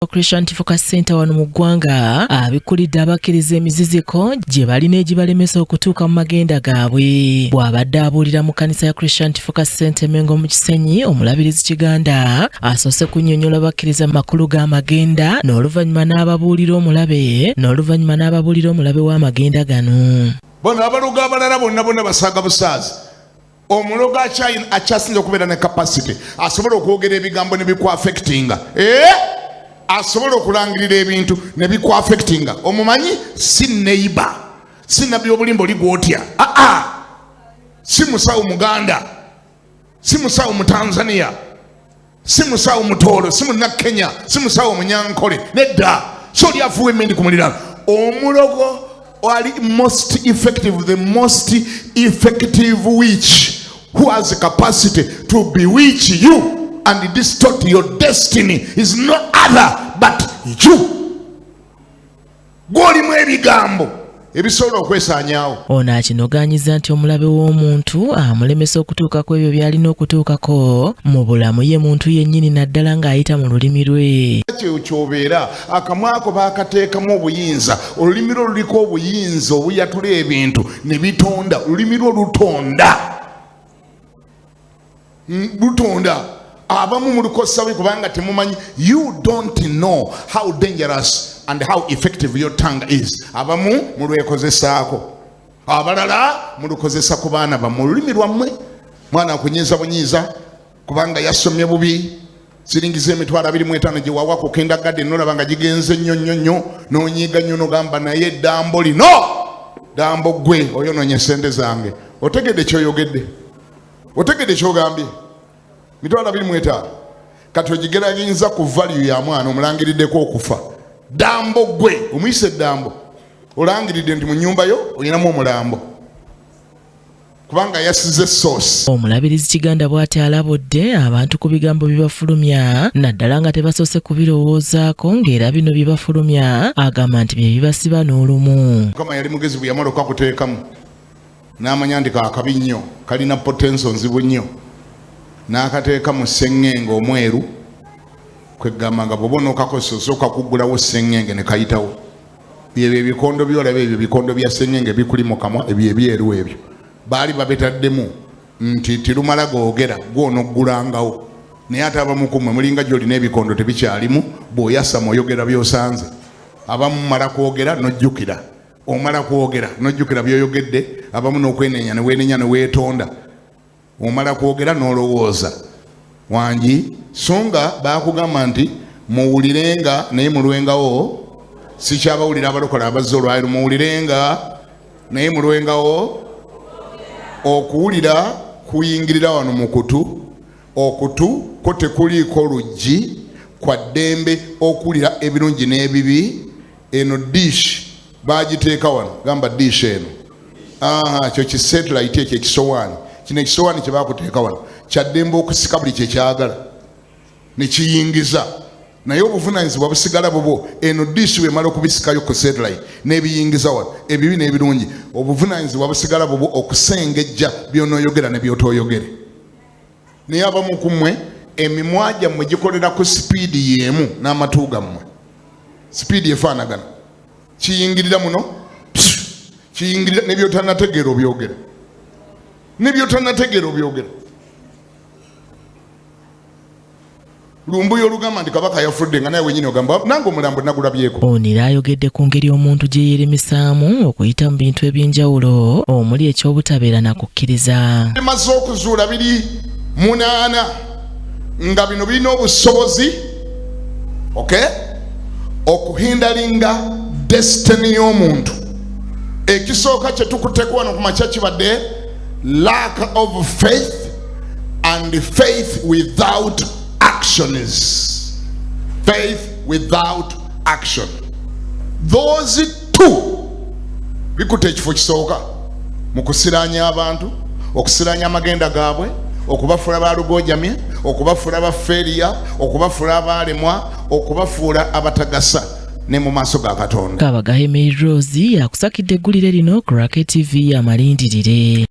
Christian Focus Center wano mu ggwanga abikkulidde abakkiriza emiziziko gye balina egibalemesa okutuuka mu magenda gaabwe. Bw'abadde abuulira mu kkanisa ya Christian Focus Center Mengo mu Kisenyi, omulabirizi Kiganda asoose kunnyonnyola bakkiriza makulu g'amagenda n'oluvannyuma n'ababuulira omulabe n'oluvannyuma n'ababuulira omulabe w'amagenda gano. Bano abalogo abalala bonna bonna basaaga busaazi. Omulogo akyasinza okubeera ne capacity, asobola okwogera ebigambo ne bikuaffectinga, asobola okulangirira ebintu ne bikuaffectinga. Omumanyi si neighbor, si nabbi obulimba oli gwotya, aa si musawo muganda, si musawo mu Tanzania, si musawo mutoolo, si munna Kenya, si musawo munyankole, nedda, si oli afuuwa emindi ku muliraano. Omulogo ali most effective, the most effective witch who has the capacity to bewitch you and distort your destiny is no other but you. Gw'olimu ebigambo ebisobola okwesaanyaawo. Ono akinogaanyiza nti omulabe w'omuntu amulemesa okutuuka ku ebyo by'alina okutuukako mu bulamu ye muntu yennyini, naddala ng'ayita mu lulimi lwe. Kyobeera akamwako baakateekamu obuyinza, olulimi lwo luliko obuyinza obuyatula ebintu ne bitonda. Olulimi lwo lutonda, lutonda. Abamu mulukozesa bubi kubanga temumanyi, you don't know how dangerous and how effective your tongue is. Abamu mulwekozesaako, abalala mulukozesa ku baana bammwe. Olulimi lwammwe, mwana akunyiiza bunyiiza kubanga yasomye bubi, siringiza 25,000 gye wawa ku kindergarten, nolaba nga gigenze nnyo nnyo nnyo, n'onyiiga nnyo n'ogamba, naye eddambo lino, dambo gwe oyonoonye sente zange. Otegedde kyoyogedde? Otegedde kyogambye? 25,000 kati ogigeraganyiriza ku value ya mwana omulangiriddeko okufa. Dambo gwe omuyise eddambo, olangiridde nti mu nnyumba yo olinamu omulambo kubanga yasize sauce. Omulabirizi Kiganda bw'ati alabudde abantu ku bigambo bibafulumya, naddala nga tebasoose kubirowoozaako, ng'era bino bye bafulumya agamba nti bye bibasiba n'olumu. Mukama yali mugezi, bwe yamala okakuteekamu n'amanya nti kakabi nnyo, kalina potential nzibu nnyo, n'akateeka mu sseŋŋenge omweru. Kwegamba nga bw'oba onookakozesa osooka kuggulawo sseŋŋenge ne kayitawo. Byebyo ebikondo byolaba, ebyo bikondo bya sseŋŋenge bikuli mu kamwa, ebyo ebyeru ebyo baali babitaddemu nti tirumala googera gw'onoggulangawo. Naye ate abamu ku mmwe mulinga gy'olina ebikondo tebikyalimu, bw'oyasama oyogera by'osanze. Abamu mala kwogera n'ojjukira, omala kwogera n'ojjukira by'oyogedde. Abamu n'okwenenya ne weenenya ne weetonda, omala kwogera n'olowooza wangi. So nga baakugamba nti muwulirenga naye mulwengawo, sikyabawulira abalokola abazze olwaliro, muwulirenga naye mulwengawo. Okuwulira kuyingirira wano mu kutu, okutu ko tekuliiko luggi, kwa ddembe okuwulira ebirungi n'ebibi. Eno dish bagiteeka wano, gamba dish eno, aha, kyo ki satellite ekyo, ekisowaani kino, ekisowaani kye bakuteeka wano kyaddembe okusika buli kyekyagala nekiyingiza, naye obuvunanyizibwa busigala bubwo. Eno dish bwemala okubisikayo ku satellite n'ebiyingiza wano ebibi n'ebirungi, obuvunanyizibwa busigala bubwo okusengejja byonooyogera ne byotoyogere. Naye abamu ku mmwe emimwa gyammwe gikolera ku sipiidi y'emu n'amatu gammwe, sipiidi efaanagana, kiyingirira muno, kiyingirira nebyotanategeera obyogera, nebyotanategeera obyogera. Lumbuye olugamba nti kabaka yafudde, nga naye wenyini ogamba nange omulambo nagulabyeko. Ono era ayogedde ku ngeri omuntu gye yeeremisaamu okuyita mu bintu eby'enjawulo omuli eky'obutabeera na kukkiriza. Maze okuzuula biri 8 nga bino birina obusobozi, okay, okuhindalinga destiny y'omuntu. Ekisooka kye tukutteko wano ku makya kibadde lack of faith and faith without actions. Faith without action, those two bikutte ekifo kisooka mu kusiraanya abantu, okusiraanya amagenda gaabwe, okubafuula balugojamye, okubafuula bafeeriya, okubafuula abaalemwa, okubafuula abatagasa ne mu maaso ga Katonda. Kabagahe Mary Rose yakusakidde eggulire lino ku Rocket TV amalindirire.